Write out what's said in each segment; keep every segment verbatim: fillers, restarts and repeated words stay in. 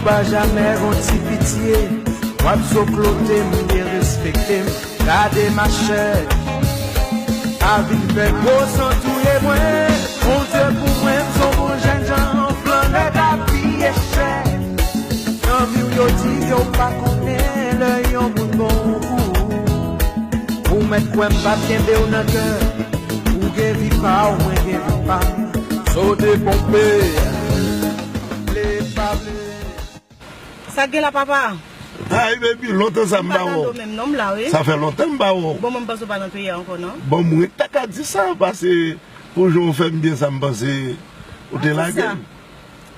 Pa jamè gon ti pitye, w ap zoklote m, derespekte m. Gade machè, pa vin fè gwo san touye mwen. Bondye pou mwen, m s on bon jènjan, flanè ka piye chè. Nan vi w yo di ke w pa konnen lè yon moun bon pou ou. Ou mèt kwè m p ap kenbe w nan kè. Ou gen vi pa w, mwen gen vi pa m. Sote ponpe, vle pa vle. Sa k gen la, papa? Ay, baby, lontan sa m pa wè w. M pa tande w menm non, m la, wi. Sa fè lontan m pa wè w. Bon, mwen m panse w pa nan peyi a ankò, non? Bon, mwen t ka di sa, pase pou jan w fè m byen sa, m panse ou te lage m.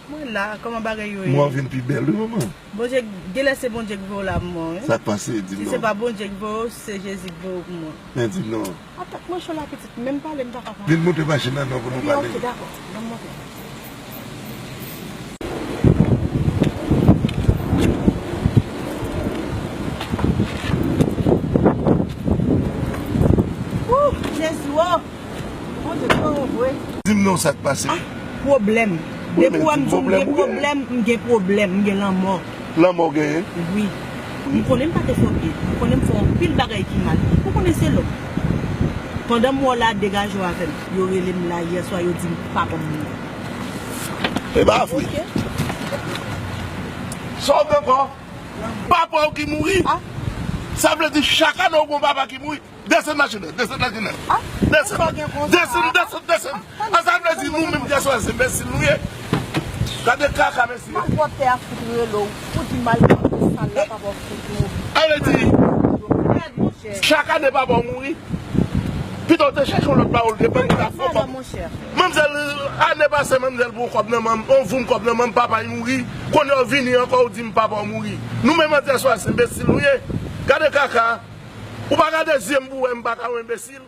Mwen la, kòman bagay yo ye? Mwen vin pi bèl, wi, manman. Bondye, genlè se Bondye k voye w la pou mwen, wi. Sa k pase, di m non. Si se pa Bondye k voye w, se Jezi k voye w pou mwen. Men di m non. Atak mwen cho la pitit, menm pale m pa ka pale. Vin monte machin nan non pou nou pale. Ok, dakò. Ban m monte. Ooh, Jezi, oh! Bondye, oh, vre. Di m non sa k pase. Ah, pwoblèm. Depi w wè m di w m gen pwoblèm, m gen pwoblèm, m gen lanmò. Lanmò w genyen? Wi. M konnen m pa te fè w byen. M konnen m fè w anpil bagay ki mal. Ou konnen se lòm. Pandan m wè w la, degaje w avè m. Yo rele m la yè swa, yo di m papa m mouri. E pa vre. Ok. Sa w gen ankò? Papa w ki mouri? Ah. Sa vle di chak ane w gon papa ki mouri? Desann machin nan, desann machin nan. Ah, desann, desann, desann, desann. Ah, sa vle di nou menm yè swa se enbesil nou ye. Gade kaka mesye. Malpwòpte a fout rele w. Ou di malpwòpte sal la papa w fout nou. Sa vle di, chak ane papa w mouri. Pito w te chèche yon lòt pawòl depi moun la fè w papa. Manmzèl, ane pase, manmzèl pran kòb nan men m, yon voum kòb nan men m, papa l mouri. Kounye a w vini ankò, ou di m papa w mouri. Nou menm yè swa se enbesil nou ye. Gade kaka. Ou pa gade zye m pou wè m pa ka yon enbesil.